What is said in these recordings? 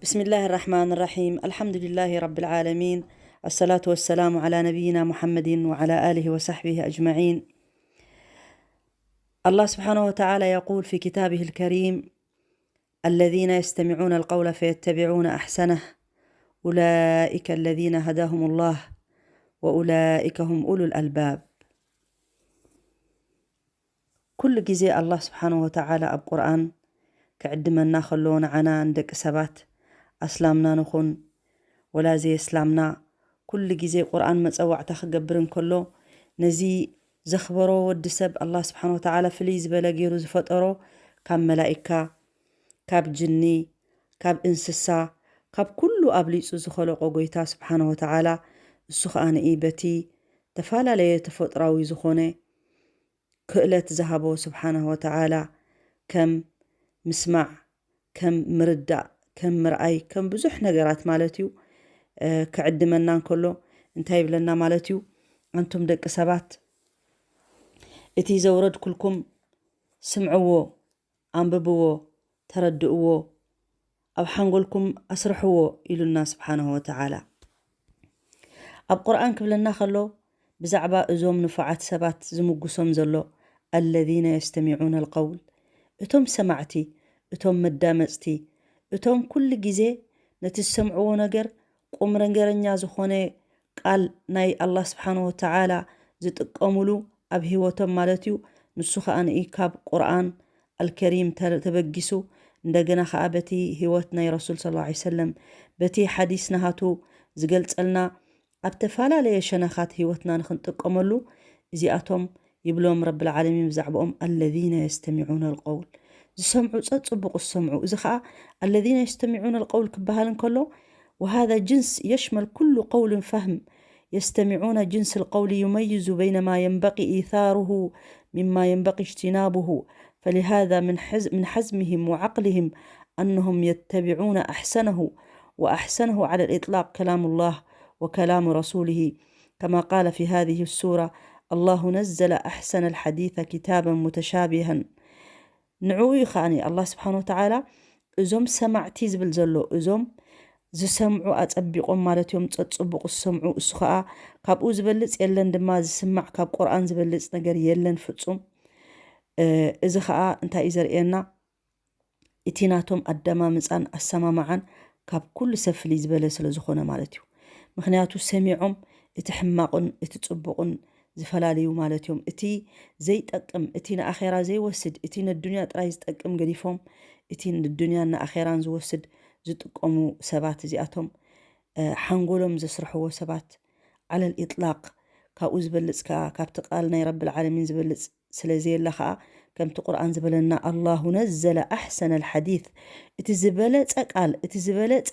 بسم الله الرحمن الرحيم. الحمد لله رب العالمين. الصلاة والسلام على نبينا محمد وعلى آله وصحبه أجمعين. الله سبحانه وتعالى يقول في كتابه الكريم: الذين يستمعون القول فيتبعون أحسنه، أولئك الذين هداهم الله، وأولئك هم أولو الألباب. ኩሉ ግዜ ኣላህ ስብሓንሁ ወተዓላ ኣብ ቁርኣን ክዕድመና ከሎ፣ ንዓና ንደቂ ሰባት፣ ኣስላምና ንኹን ወላ ዘየስላምና፣ ኩሉ ግዜ ቁርኣን መጸዋዕታ ክገብር እንከሎ፣ ነዚ ዘኽበሮ ወዲ ሰብ፣ ኣላህ ስብሓንሁ ወተዓላ ፍልይ ዝበለ ገይሩ ዝፈጠሮ፣ ካብ መላኢካ፣ ካብ ጅኒ፣ ካብ እንስሳ፣ ካብ ኩሉ ኣብሊጹ ዝኸለቆ ጎይታ ስብሓንሁ ወተዓላ፣ እሱ ኸኣ ንኢ በቲ ተፈላለየ ተፈጥራዊ ዝኾነ ክእለት ዝሃቦ ስብሓንሁ ወተዓላ፣ ከም ምስማዕ፣ ከም ምርዳእ፣ ከም ምርኣይ፣ ከም ብዙሕ ነገራት ማለት እዩ። እ፣ ክዕድመና እንከሎ እንታይ ይብለና ማለት እዩ? ኣንቱም ደቂ ሰባት፣ እቲ ዘውረድኩልኩም ስምዕዎ፣ ኣንብብዎ፣ ተረድእዎ፣ ኣብ ሓንጎልኩም ኣስርሕዎ ኢሉና ስብሓንሁ ወተዓላ። ኣብ ቁርኣን ክብለና ከሎ፣ ብዛዕባ እዞም ንፉዓት ሰባት ዝምጉሶም ዘሎ፣ الذين يستمعون القول፣ እቶም ሰማዕቲ፣ እቶም መዳመጽቲ፣ እቶም ኩሉ ግዜ ነቲ ዝሰምዕዎ ነገር ቁም ነገረኛ ዝኾነ ቃል ናይ ኣላህ ስብሓንሁ ወተዓላ ዝጥቀሙሉ ኣብ ህይወቶም ማለት እዩ። ንሱ ኸኣ ንኢ ካብ ቁርኣን ኣልከሪም ተ-፣ ተበጊሱ፣ እንደገና ኸኣ በቲ ህይወት ናይ ረሱል ሰለላሁ ዐለይሂ ወሰለም፣ በቲ ሓዲስ ናሃቱ ዝገልጸልና፣ ኣብ ተፈላለየ ሸነኻት ህይወትና ንኽንጥቀመሉ፣ እዚኣቶም ይብሎም ረብል ዓለሚን ብዛዕባኦም፣ الذين يستمعون القول፣ ዝሰምዑ ጸጽቡቑ ዝሰምዑ። እዚ ኸኣ الذين يستمعون القول ክበሃል እንከሎ፣ وهذا جنس يشمل كل قول فهم، يستمعون جنس القول يميز بين ما ينبغي إيثاره مما ينبغي اجتنابه، فلهذا من حز-، من حزمهم وعقلهم أنهم يتبعون أحسنه، وأحسنه على الإطلاق كلام الله وكلام رسوله، كما قال في هذه السورة: الله نزل أحسن الحديث كتابا متشابها. ንዕኡ እዩ ከኣኒ ኣላህ ስብሓን ወተዓላ እዞም ሰማዕቲ ዝብል ዘሎ፣ እዞም ዝሰምዑ ኣጸቢቖም ማለት እዮም፣ ጸጽቡቑ ዝሰምዑ። እሱ ኸኣ ካብኡ ዝበልጽ የለን ድማ ዝስማዕ፣ ካብ ቁርኣን ዝበልጽ ነገር የለን ፍጹም። እ፣ እዚ ኸኣ እንታይ እዩ ዘርእየና? እቲ ናቶም ኣደማምጻን ኣሰማምዓን ካብ ኩሉ ሰብ ፍልይ ዝበለ ስለ ዝኾነ ማለት እዩ። ምኽንያቱ ሰሚዖም እቲ ሕማቕን እቲ ጽቡቕን ዝፈላልዩ ማለት እዮም። እቲ ዘይጠቅም፣ እቲ ንኣኼራ ዘይወስድ፣ እቲ ነዱንያ ጥራይ ዝጠቅም ገዲፎም፣ እቲ ንዱንያን ንኣኼራን ዝወስድ ዝጥቀሙ ሰባት እዚኣቶም፣ እ፣ ሓንጎሎም ዘስርሕዎ ሰባት ዓለል ኢጥላቕ፣ ካብኡ ዝበልጽ ከኣ ካብቲ ቃል ናይ ረብል ዓለሚን ዝበልጽ ስለ ዘየለ ከኣ፣ ከምቲ ቁርኣን ዝበለና፣ ኣላሁ ነዘለ ኣሕሰነል ሓዲት፣ እቲ ዝበለጸ ቃል፣ እቲ ዝበለጸ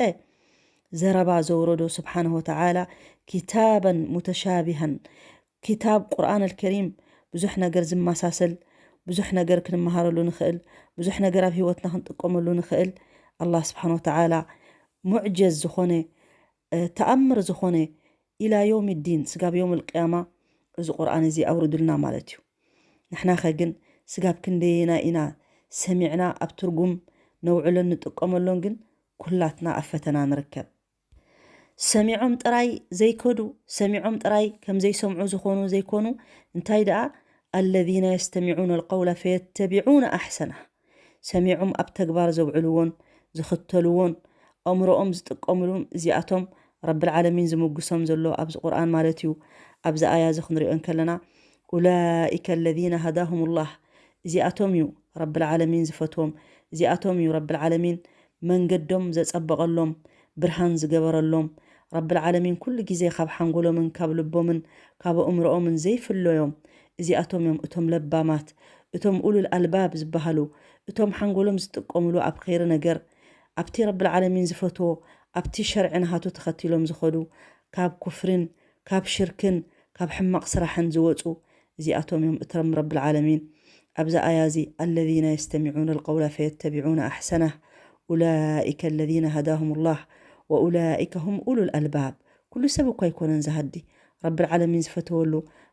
ዘረባ ዘውረዶ ስብሓንሁ ወተዓላ፣ ኪታበን ሙተሻቢሃን፣ ኪታብ ቁርኣን ኣልከሪም ብዙሕ ነገር ዝመሳሰል፣ ብዙሕ ነገር ክንመሃረሉ ንኽእል፣ ብዙሕ ነገር ኣብ ህይወትና ክንጥቀመሉ ንኽእል፣ ኣላህ ስብሓን ወተዓላ ሙዕጀዝ ዝኾነ፣ እ፣ ተኣምር ዝኾነ፣ ኢላ ዮም ዲን፣ ስጋብ ዮም ልቅያማ እዚ ቁርኣን እዚ ኣውርዱልና ማለት እዩ። ንሕናኸ ግን ስጋብ ክንደየና ኢና ሰሚዕና ኣብ ትርጉም ነውዕሎን ንጥቀመሎን ግን ኩላትና ኣብ ፈተና ንርከብ። ሰሚዖም ጥራይ ዘይከዱ፣ ሰሚዖም ጥራይ ከም ዘይሰምዑ ዝኾኑ ዘይኮኑ፣ እንታይ ደኣ፣ ኣለዚነ የስተሚዑነ ልቀውለ ፈየተቢዑነ ኣሕሰና፣ ሰሚዖም ኣብ ተግባር ዘውዕልዎን ዝኽተልዎን፣ ኣእምሮኦም ዝጥቀምሉን፣ እዚኣቶም ረብል ዓለሚን ዝምጉሶም ዘሎ ኣብዚ ቁርኣን ማለት እዩ። ኣብዚ ኣያ እዚ ክንሪኦ እንከለና፣ ኡላኢከ ለዚነ ሃዳሁም ላህ፣ እዚኣቶም እዩ ረብል ዓለሚን ዝፈትዎም፣ እዚኣቶም እዩ ረብል ዓለሚን መንገዶም ዘጸበቐሎም፣ ብርሃን ዝገበረሎም፣ ረብል ዓለሚን ኩሉ ግዜ ካብ ሓንጎሎምን ካብ ልቦምን ካብ ኣእምሮኦምን ዘይፍለዮም፣ እዚኣቶም እዮም እቶም ለባማት፣ እቶም ኡሉል ኣልባብ ዝበሃሉ፣ እቶም ሓንጎሎም ዝጥቀምሉ ኣብ ኸይሪ ነገር፣ ኣብቲ ረብል ዓለሚን ዝፈትዎ፣ ኣብቲ ሸርዒ ናሃቱ ተኸቲሎም ዝኸዱ፣ ካብ ኩፍርን ካብ ሽርክን ካብ ሕማቕ ስራሕን ዝወጹ፣ እዚኣቶም እዮም እቶም ረብል ዓለሚን ኣብዚ ኣያ እዚ፣ ኣለዚነ የስተሚዑነ ልቀውለ ፈየተቢዑነ ኣሕሰነህ፣ ኡላኢከ ለዚነ ሃዳሁም ላህ ወኡላኢከ ሁም ኡሉል ኣልባብ። ኩሉ ሰብ እኳ ኣይኮነን ዝሃዲ፣ ረብል ዓለሚን ዝፈተወሉ፣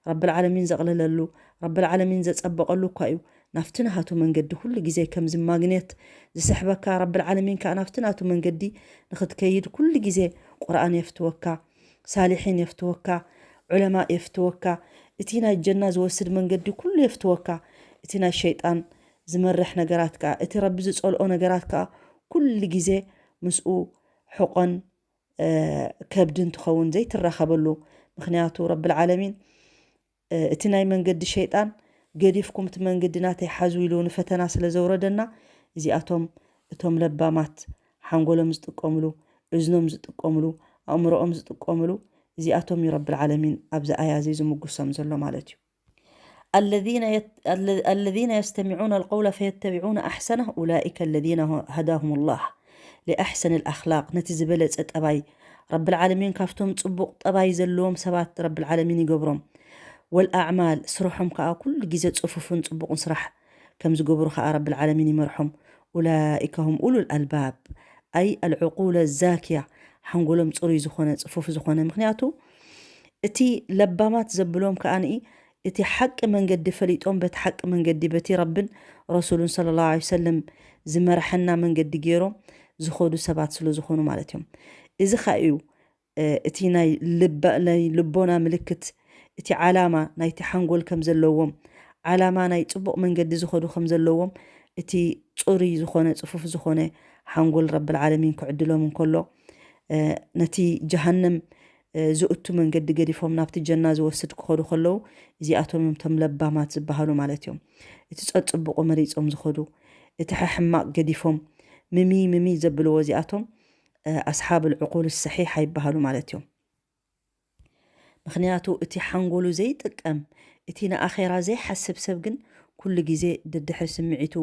ረብል ዓለሚን ዘቕለለሉ፣ ረብል ዓለሚን ዘጸበቐሉ እኳ እዩ። ናብቲ ናሃቱ መንገዲ ኩሉ ግዜ ከምዚ ማግኔት ዝስሕበካ፣ ረብል ዓለሚን ከኣ ናብቲ ናቱ መንገዲ ንኽትከይድ ኩሉ ግዜ ቁርኣን የፍትወካ፣ ሳሊሒን የፍትወካ፣ ዑለማ የፍትወካ፣ እቲ ናይ ጀና ዝወስድ መንገዲ ኩሉ የፍትወካ። እቲ ናይ ሸይጣን ዝመርሕ ነገራት ከኣ፣ እቲ ረቢ ዝጸልኦ ነገራት ከኣ ኩሉ ግዜ ምስኡ ሕቖን ከብድን ትኸውን ዘይትራኸበሉ። ምኽንያቱ ረብል ዓለሚን እቲ ናይ መንገዲ ሸይጣን ገዲፍኩም እቲ መንገዲ ናተይ ሓዙ ኢሉ ንፈተና ስለ ዘውረደና፣ እዚኣቶም እቶም ለባማት ሓንጎሎም ዝጥቀምሉ፣ እዝኖም ዝጥቀምሉ፣ ኣእምሮኦም ዝጥቀምሉ፣ እዚኣቶም እዩ ረብል ዓለሚን ኣብዚ ኣያ እዚ ዝምጉሶም ዘሎ ማለት እዩ። الذين يت... الذين يستمعون القول فيتبعون أحسنه أولئك الذين هداهم الله لأحسن الأخلاق ነቲ ዝበለጸ ጠባይ ረብል ዓለሚን ካብቶም ጽቡቕ ጠባይ ዘለዎም ሰባት ረብል ዓለሚን ይገብሮም። والأعمال ስርሖም ከኣ ኩሉ ግዜ ጽፉፍን ጽቡቕን ስራሕ ከም ዝገብሩ ከኣ ረብል ዓለሚን ይመርሖም። أولئك هم أولو الألباب أي العقول الزاكية ሓንጎሎም ጽሩይ ዝኾነ ጽፉፍ ዝኾነ ምኽንያቱ እቲ ለባማት ዘብሎም ከኣ እቲ ሓቂ መንገዲ ፈሊጦም በቲ ሓቂ መንገዲ በቲ ረብን ረሱሉን صلى الله عليه وسلم ዝመርሐና መንገዲ ገይሮም ዝኸዱ ሰባት ስለ ዝኾኑ ማለት እዮም። እዚ ከኣ እዩ እቲ ናይ ልቦና ምልክት እቲ ዓላማ ናይቲ ሓንጎል ከም ዘለዎም ዓላማ ናይ ጽቡቕ መንገዲ ዝኸዱ ከም ዘለዎም እቲ ጽሩይ ዝኾነ ጽፉፍ ዝኾነ ሓንጎል ረብል ዓለሚን ክዕድሎም እንከሎ ነቲ ጀሃነም ዝእቱ መንገዲ ገዲፎም ናብቲ ጀና ዝወስድ ክኸዱ ከለዉ እዚኣቶም እዮም ቶም ለባማት ዝበሃሉ ማለት እዮም። እቲ ጸጽቡቑ መሪጾም ዝኸዱ እቲ ሕሕማቕ ገዲፎም ምሚ ምሚ ዘብልዎ እዚኣቶም ኣስሓብ ልዕቁል ሰሒሓ ይበሃሉ ማለት እዮም። ምኽንያቱ እቲ ሓንጎሉ ዘይጥቀም እቲ ንኣኼራ ዘይሓስብ ሰብ ግን ኩሉ ግዜ ደድሕሪ ስምዒቱ፣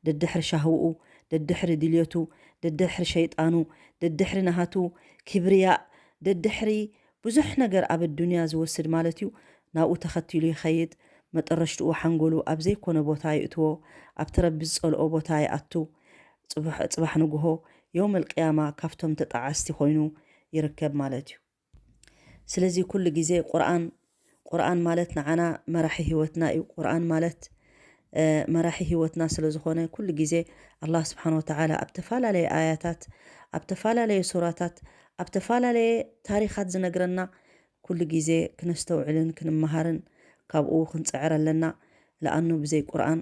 ደድሕሪ ሻህውኡ፣ ደድሕሪ ድልየቱ፣ ደድሕሪ ሸይጣኑ፣ ደድሕሪ ናሃቱ ክብርያእ፣ ደድሕሪ ብዙሕ ነገር ኣብ ኣዱንያ ዝወስድ ማለት እዩ። ናብኡ ተኸቲሉ ይኸይድ። መጠረሽትኡ ሓንጎሉ ኣብ ዘይኮነ ቦታ ይእትዎ፣ ኣብቲ ረቢ ዝጸልኦ ቦታ ይኣቱ። ጽባሕ ንግሆ የውመል ቅያማ ካብቶም ተጣዓስቲ ኮይኑ ይርከብ ማለት እዩ። ስለዚ ኩሉ ግዜ ቁርኣን ቁርኣን ማለት ንዓና መራሒ ህይወትና እዩ። ቁርኣን ማለት መራሒ ህይወትና ስለ ዝኾነ ኩሉ ግዜ ኣላህ ስብሓን ወተዓላ ኣብ ተፈላለየ ኣያታት ኣብ ተፈላለየ ሱራታት ኣብ ተፈላለየ ታሪኻት ዝነግረና ኩሉ ግዜ ክነስተውዕልን ክንመሃርን ካብኡ ክንፅዕር ኣለና። ለኣኑ ብዘይ ቁርኣን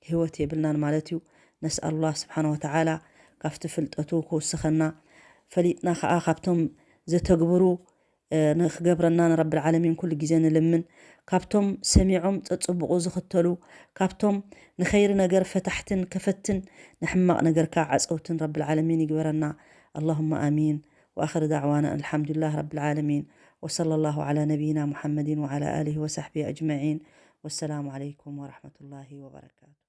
ህይወት የብልናን ማለት እዩ። ነስኣሉላህ ስብሓን ወተዓላ ካብቲ ፍልጠቱ ክውስኸና ፈሊጥና ከዓ ካብቶም ዘተግብሩ ንክገብረና ንረብል ዓለሚን ኩሉ ግዜ ንልምን። ካብቶም ሰሚዖም ጸጽብቑ ዝኽተሉ፣ ካብቶም ንኸይሪ ነገር ፈታሕትን ከፈትን ንሕማቕ ነገር ከዓ ዓጸውትን ረብል ዓለሚን ይግበረና። ኣላሁመ ኣሚን። وآخر دعوانا الحمد لله رب العالمين، وصلى الله على نبينا محمد وعلى آله وصحبه أجمعين، والسلام عليكم ورحمة الله وبركاته.